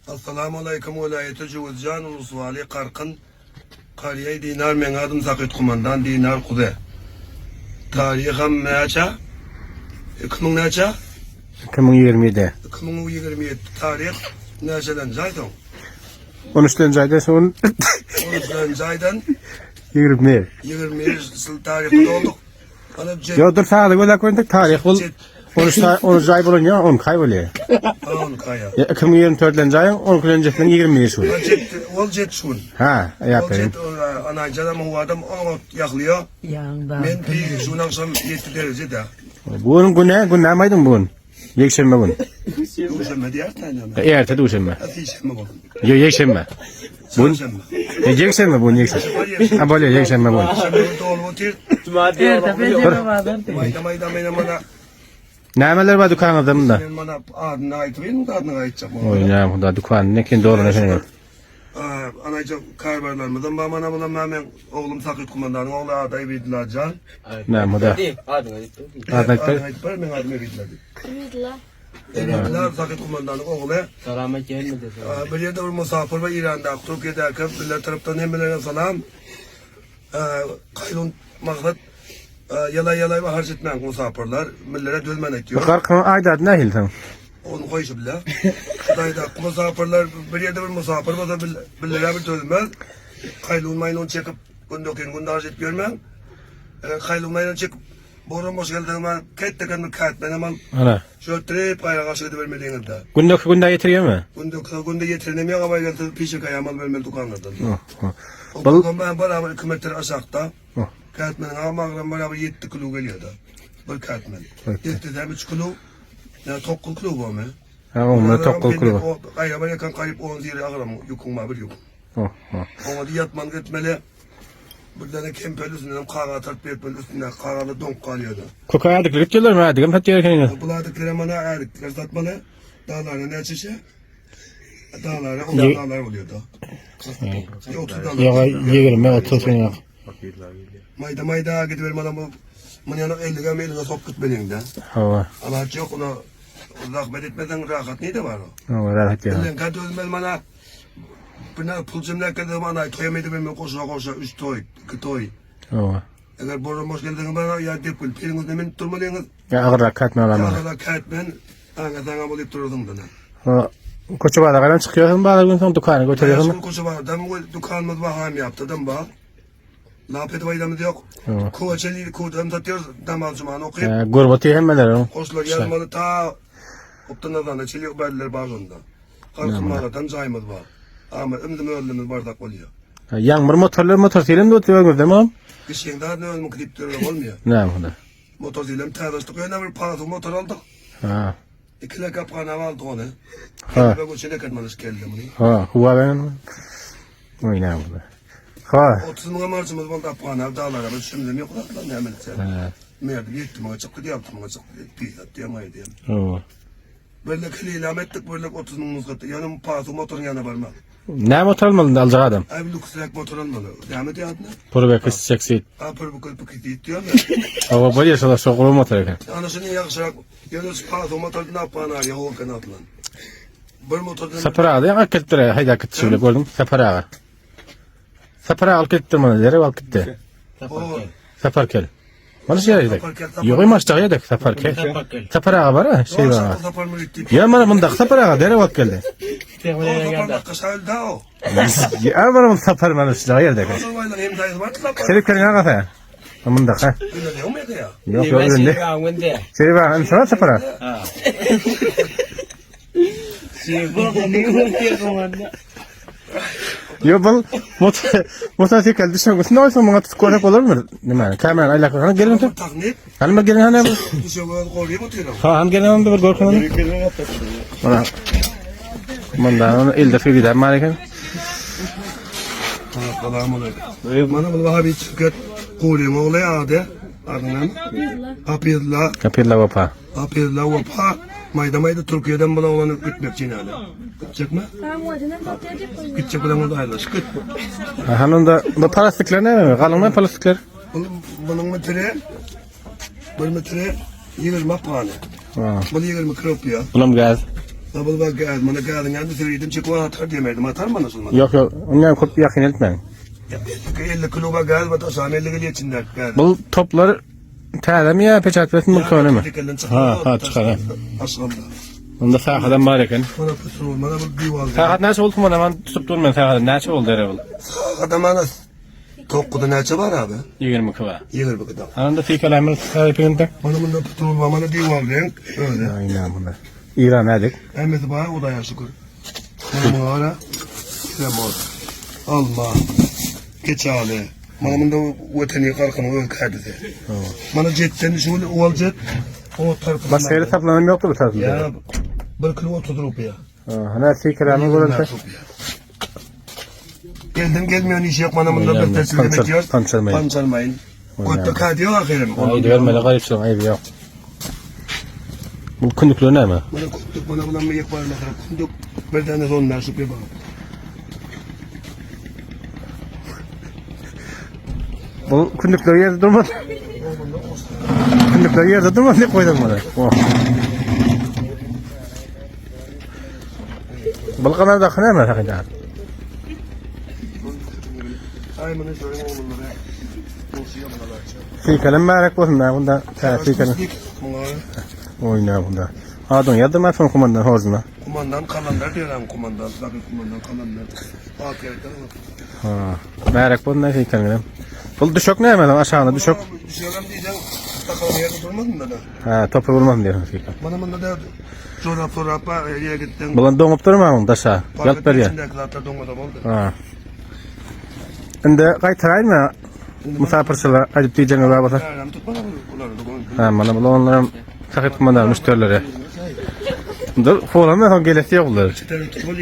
Assalamu aleýkum welaýaty Jöwüzjan Uluswaly Karkyn Karýaý Dinar meň adym Sakyt Kumandan Dinar Kuze Taryham näçe? 2000 näçe? 2027. 2027 taryh näçelenji aý soň? 13-lenji aýda soň 13-lenji aýdan 21. 21 ýyl taryhda dolduk. Ýok dur sagada gözläp göründik taryh bul 13 aý 13 aý bolan ýa 12 aý bolýar. 12 aý. Ýa 2024-lenji aýyň 12-lenjisiniň 21 şu. Ol jet şu gün. Ha, aýap. Anaýjanam howadam oňat ýaklýar. Men pi şu gün agşam 7 derejede. Bu gün güne, gün näme aýdyň bu gün? Ýekşenbe gün. Duşenbe diýer näme? Erte duşenbe. Sişenbe bolsun. Ýok ýekşenbe. Bu gün ýekşenbe bu gün ýekşenbe. Ha bolýar ýekşenbe bu. Erte penjere bazar diýip. Maýda maýda men mana Nämeler bar dükanyňyzda munda? Men mana adyny aýtyp indi adyny aýtjak. Oý näme huda dükany ne ken dolana sen. Anaýja karbarlarymyzam bar mana bulam men oglum Sakyt kumandanyň ogly ady Ebidullah jan. Näme huda? Adyňy aýt. Adyny aýt. Aýt bar men adym Ebidullah. Ebidullah. Ebidullah Sakyt kumandanyň ogly. Salam aýt gelmedi. Bir ýerde bir musafir bar Irandaky, Türkiýedäki biller tarapdan hemmelerine salam. Kaýlun maksat ýalaý ýalaý we harç etmäň musafirler. Millere dözmän aýtýar. Garkyň aýdady nähili soň? Ony goýşy bile. Hudaýdaky musafirler bir ýerde bir musafir bolsa billere bir dözmez. Kaýlun maýlun çekip günde kyn günde harç edip ýörmäň. Kaýlun maýlun çekip boran boş gelseň ben ketdeken bir kätmenem al. Ana. Şötdirip gaýra garşy gidibermeliňiz-de. Gündeki günde ýetirýärmi? Gündeki günde ýetirenem ýok, abaý gelse pişek aýam alyp bermeli dükanlardan. Bul Dükan bilen barabar 2 metr aşakda. Kätmeniň agam agramy barabar 7 kilo gelýär-de. Bir kätmen. Ýetdesem 3 kilo. Ýa 9 kilo bormy? Ha, onda 9 kilo. Gaýra bir ýakan garyp 10 ziri agram ýüküň bar bir ýük. Oňa da ýatman gitmeli. Bir däne kempel üstünden kagyz atyp berip, üstünden kagyzda doňup galýar-da. Köke ädikli gitýärler mi? Ädigem satýar ekeniňiz. Bul ädikleri mana ädikler satmaly. Daglara näçe şey? Daglara 30 daglar bolýar da. 30 daglar. Ýa 20 30 sen. Mayda mayda gidiber mana bu Muny ýa 50-ge 50-ge sok gitmeliň-de. Hawa. Alaç ýok ona zahmet etmeseň rahat nide bar o? Hawa rahat ýa. Bilen kat özmel mana Buna pul jemläp geldim ana toýa edip men goşa goşa 3 toý, 2 toý. Hawa. Eger boran boş gelseňiz bana ýa dep gül peliňizde minip durmalyňyz. Ýa agyrrak kätmen alamaly. Agyrrak kätmen aňa saňa bolup durarsyň dana. Ha. Köçe bazara gaýdan çykýarsyň bazar gün soň dükany göterýärsiň. Şu köçe bazardan dükanymyz bar ham ýapdydan bar. Lap edip aýdamyz ýok. Köçeli köçeden satýarys namaz jumany okyp. Görüp otyr hemmeler. Goşlar ýazmaly ta Hopdan azana çenli bärler bar onda. Halkym maradan jaýymyz bar. Ama ümzüm özümiz bardak bolýar. Ýaňmyr motorlar motosilem de otyr öňüňizde mi? Kişiň zadyny özümiňki diýip durmak bolmaýar. Näme onda? Motosilem täze açdyk. Ýöne bir pasu motor aldyk. Ha. Ikile kapgana aldyk ony. Ha. Ve göçen eken mana şu kelle muny. Ha, huwa ben. Oý näme onda? Ha. 30 müňe marjymyz boldy apgana daglara bir düşümizem ýok zatlar näme etseň. Ha. Merdim 7 müňe çykdy diýip 6 müňe çykdy diýip diýip diýip diýip. Hawa. Birlik leýlam etdik, birlik 30 müň nusga etdik. Ýöne pasu motoryň ýanyna barma. Näme motor almaly indi aljak adam? Ay lüksräk motor almaly. Näme diýýär adyna? Purbek seksit. Ha Purbek seksit diýýär. Hawa bolýar şolar şo gowy motor eken. Ana şuny ýagşyrak. Ýöne şu pasu motor napana ýok eken atlan. Bir motordan Sapar aga ýa gelipdir, haýda gitdi şöyle gördüm. Sapar aga. Sapar aga alyp gelipdir mana, derrew alyp gitdi. Sapar kel. Mana şu ýerde. Ýok, maşda ýerde Sapar kel. Sapar aga bar, şey bar. Ýa mana munda Sapar aga derrew alyp geldi. Ýa mana munda Sapar mana şu ýerde. Şerif keliň aga sen. Munda ha. Ýok, ýok, indi. Şerif aga, indi Sapar aga. Yo bul motosikl düşen üstüne goýsaň muňa tutup görmek bolarmy? Näme? Kamerany aýlap hany gelin tut. Hany bir gelin hany. Ha hany gelin onda bir görkün hany. Mana. Munda ony elde söýgüden bar eken. Salam aleyküm. Mana bu Wahabi Çiket Gulyň ogly ady. Adyny näme? Hapyzla. Hapyzla Wepa. Hapyzla Wepa. Maýda maýda Türkiýeden bula oglany gitmekçi ýaly. Gitjekmi? Gitjek bilen bolsa aýrylyşyp git. Hany onda bu plastikler näme? Galyňmy plastikler? Bunuň metri bir metre 20 afgany. Bu 22 rupiýa. Bulam gaz. Dabul bak gaz, mana gazyň ýanynda söýedim çekip atar diýmedim. Atar mana şol mana. Ýok ýok, ondan köp ýakyn eltmäň. 50 kilo bak gaz bat aşağı 50 gelýär içinde gaz. Bu toplar täzemi ýa peçat bilen mi könemi? Ha, ha çykar. Aşağıda. Onda sahadan bar eken. Mana petrol, mana bu diwan. Sahat näçe boldy mana men tutup durman sahat näçe boldy ere bul? Sahada mana Tokkuda näçe bar abi? 22 bar. 22 da. Anda sikalamyz saýpynda. Mana bunda petrol bar, mana diwan renk. Öyle. Aynen bunlar. İran nädik? Hemmesi bar, o da ya şükür. Mana bu ara. Lemon. Alma. Geçali. Mana bunda vatani kalkını öz kardisi. Mana jetten şu oval jet. O tarafı. Başka yere taplanım yoktu bu tarafında. Ya bir kilo 30 rupiye. Hani sikalamyz görünse. Geldim gelmiyor iş yok bana bunda bir teslim Pançer- ediyor. pançermayın. Pançermayın. Kotta kadiyor ahirim. Aýdy görmeli garypçylygyň aýby ýok. Bu kündükler näme? Bana kuttuk bana bulan bir var mesela. Kunduk bir tane onlar şu bir bak. Bu kündükler ýerde durmaz. Kündükler ýerde durmaz diýip goýdum muny. Oh. Balkanlar da näme hakynda? Ay bunu söyleyeyim oğlumlara. Olsun bana Sikalem märek bolsun da bunda. Ta sikalem. Oýna bunda. Adon ýadyrma son kumandan horzuna. Kumandan kalanlar diyorlar kumandan. Tabii kumandan kalanlar. Alt gerekler ama. Ha. Märek bolsun da sikalem. Bu düşök näme aşağına düşök. Düşüyorum diyeceğim. Takalım yerde durmadın da da. Ha, topu vurmasın diyorsun sikal. Bana bunda da çorap çorap yere gittin. Bulan doňup durma muň daşa. Ýalyp berýär. İçindeki zaten donmadı oldu. Ha. Indi gaýtaraýmy? Musafirçiler aýdyp diýjeňiz bar bolsa. Nereden tut bana bunları da. Ha, mana bular onlaram sahyp kumandan müşderileri. Dur, holamdan soň gelesi ýok bular. Çıtarı tutmalı.